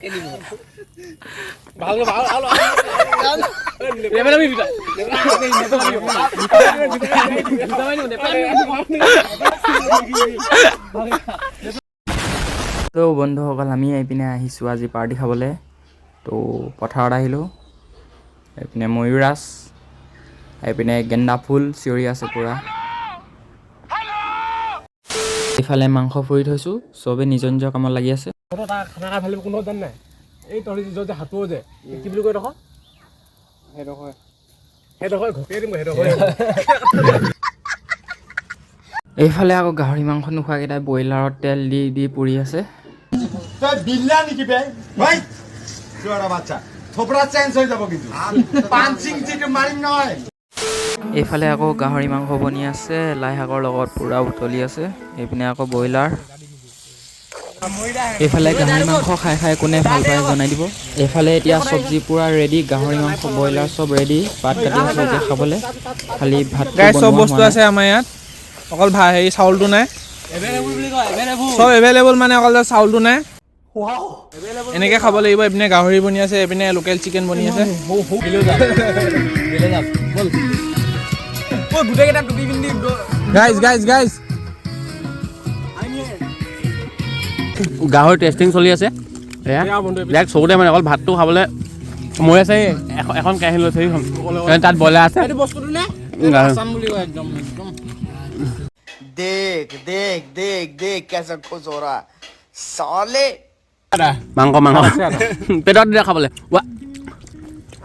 তো বন্ধুসকল, আমি এইপিনে আহিছোঁ আজি পাৰ্টি খাবলৈ। তো পথাৰত আহিলোঁ। এইপিনে ময়ূৰাজ, এইপিনে গেন্দা ফুল চিঞৰি আছে পূৰা। এইফালে মাংস পুৰি থৈছোঁ, চবে নিজৰ নিজৰ কামত লাগি আছে। খানা খাই ভাল কোনো জান নাই। এই তহঁতি য'ত যে সাঁতোৰ যে, কি বুলি কয় এইডোখৰ? সেইডোখৰ ঘপিয়াই দিম সেইডোখৰ। এইফালে আকৌ গাহৰি মাংস নোখোৱাকেইটাই ব্ৰইলাৰত তেল দি দি পুৰি আছে। তই বিল্লা নেকি বে? ভাই চোৱাৰা বাচ্চা, থোপৰা চেঞ্জ হৈ যাব কিন্তু, পাঞ্চিং যিটো মাৰিম নহয়। এইফালে আকৌ গাহৰি মাংস বনি আছে, লাই শাকৰ লগত পূৰা উতলি আছে। এইপিনে আকৌ ব্ৰইলাৰ। এইফালে গাহৰি মাংস খাই খাই কোনে ভাল পায় জনাই দিব। এইফালে এতিয়া চব্জি পূৰা ৰেডি, গাহৰি মাংস, ব্ৰইলাৰ চব ৰেডি। পাত কাটি আছে এতিয়া খাবলৈ, খালি ভাত। গাইজ, চব বস্তু আছে আমাৰ ইয়াত, অকল হেৰি চাউলটো নাই। চব এভেইলেবল, মানে অকল যে চাউলটো নাই। এনেকে খাব লাগিব। এইপিনে গাহৰি বনি আছে, এইপিনে লোকেল চিকেন বনি আছে। গোটেইকেইটা টুপি পিন্ধি। Guys, guys, guys. গাহৰি টেষ্টিং চলি আছে। এয়া ইয়াক চকুতে মানে অকল ভাতটো খাবলৈ মই আছে। এই এখন কেৰাহী লৈছে, সেইখন তাত ব্ৰইলাৰ আছে। গাহৰি। देख देख देख देख, कैसा खुश हो रहा है साले। মাংস মাংস পেটত দিলে খাবলৈ ৱা।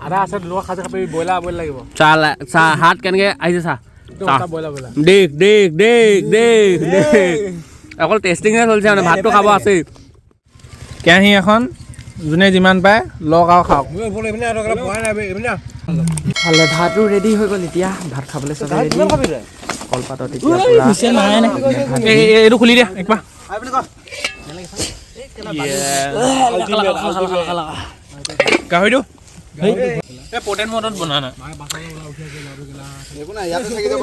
আদা আছে, দুটকা খাই খাবি। ব্ৰইলাৰ বইল লাগিব। চাহ চাহ হাত কেনেকে আহিছে চাহ চাহ। Broiler broiler. দেখ দেখ দেখ দেখ দেখ, অকল টেষ্টিংহে চলিছে, মানে ভাতটো খাব আছেই। কেৰাহী এখন, যোনে যিমান পায় লওক আৰু খাওক। ইফালে ভাতো ৰেডি হৈ গ'ল, এতিয়া ভাত খাবলৈ চবে ৰেডি। কলপাতত এতিয়া পূৰা ভাত। এইটো খুলি দিয়া একবাৰ। গাহৰিটো এই পটেন মদত বনা না। একো নাই, ইয়াতে থাকি যাব।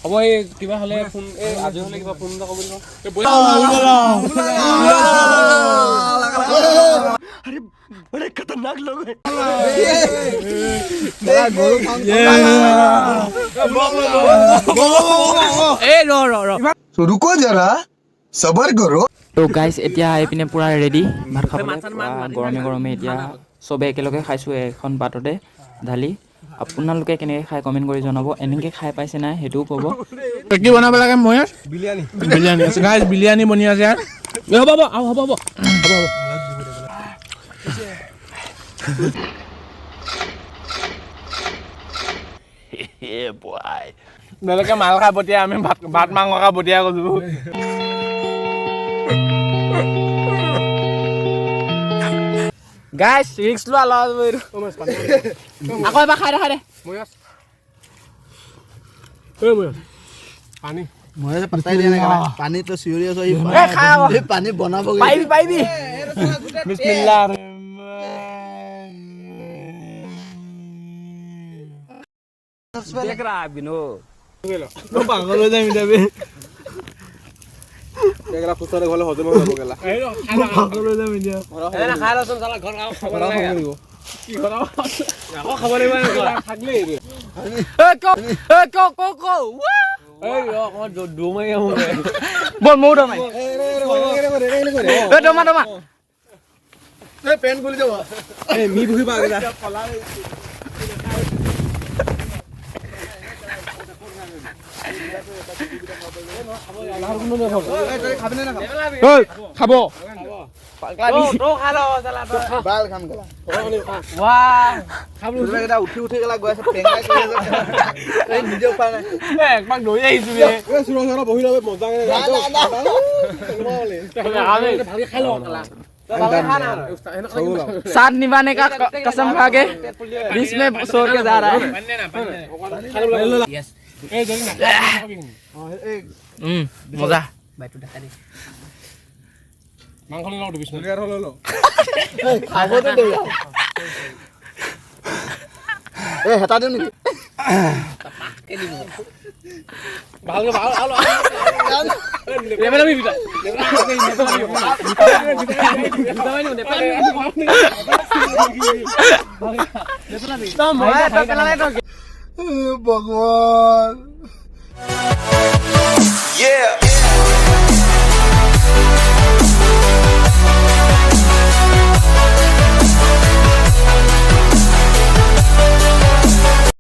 হ'ব, এই কিবা হ'লে ফোন, এই আজৰি হ'লে কিবা ফোন এটা কৰিব দিব। এই ৰ ৰ ৰ। रुको जरा, सबर करो। তো গাইজ, এতিয়া এইপিনে পূৰা ৰেডি ভাত খাবলৈ, পূৰা গৰমে গৰমে। এতিয়া চবে একেলগে খাইছোঁ এখন পাততে ঢালি। আপোনালোকে কেনেকৈ খাই কমেণ্ট কৰি জনাব। এনেকৈ খাই পাইছে নাই সেইটোও ক'ব। কি বনাব লাগে? মই বিৰিয়ানী, বিৰিয়ানী আছে গাইজ, বিৰিয়ানী বনি আছে ইয়াত। এই হ'ব হ'ব আৰু হ'ব হ'ব হ'ব হ'ব। বেলেগে মাল খাই বটিয়াই, আমি ভাত ভাত মাংস খাই বটিয়াই কৈছো। গাইজ, ৰিক্স লোৱা ল'ৰা। আকৌ এবাৰ খাই দে, খাই দে। পানী। মই পাত্তাই দিয়া নাই, পানীত চিঞৰি আছো। পানী বনাব। পাৰিবি, পাৰিবি। বিছমিল্লাহ। পাগল হৈ যাম এতিয়া বে। পাগল হৈ যাম এতিয়া। খাই লচোন চালা, ঘৰত খাব লাগিব। আকৌ খাব লাগিব। থাকিলেই। ক ক ক। এই ৰ, অকণমান দৌৰ মাৰি আহোঁ। বল, ময়ো দমাই। দমা দমা। পেন খুলি যাব। মি বহি পা। খাব। বাল খাম গেলা। উঠি উঠি গেলা গৈ আছে, পেঙাই গৈ আছে। এই নিজে উপায় নাই। একপাক দৌৰি আহিছো বে। না না না। ভালকে খাই লওঁ। साथ निभाने का कसम खा के बीच में छोड़ के जा रहा है। मजा। মাংস লৈ লওঁ দুপিচ। খাবতো দেই। হেতা দিওঁ নেকি? ভগৱান। Yeah.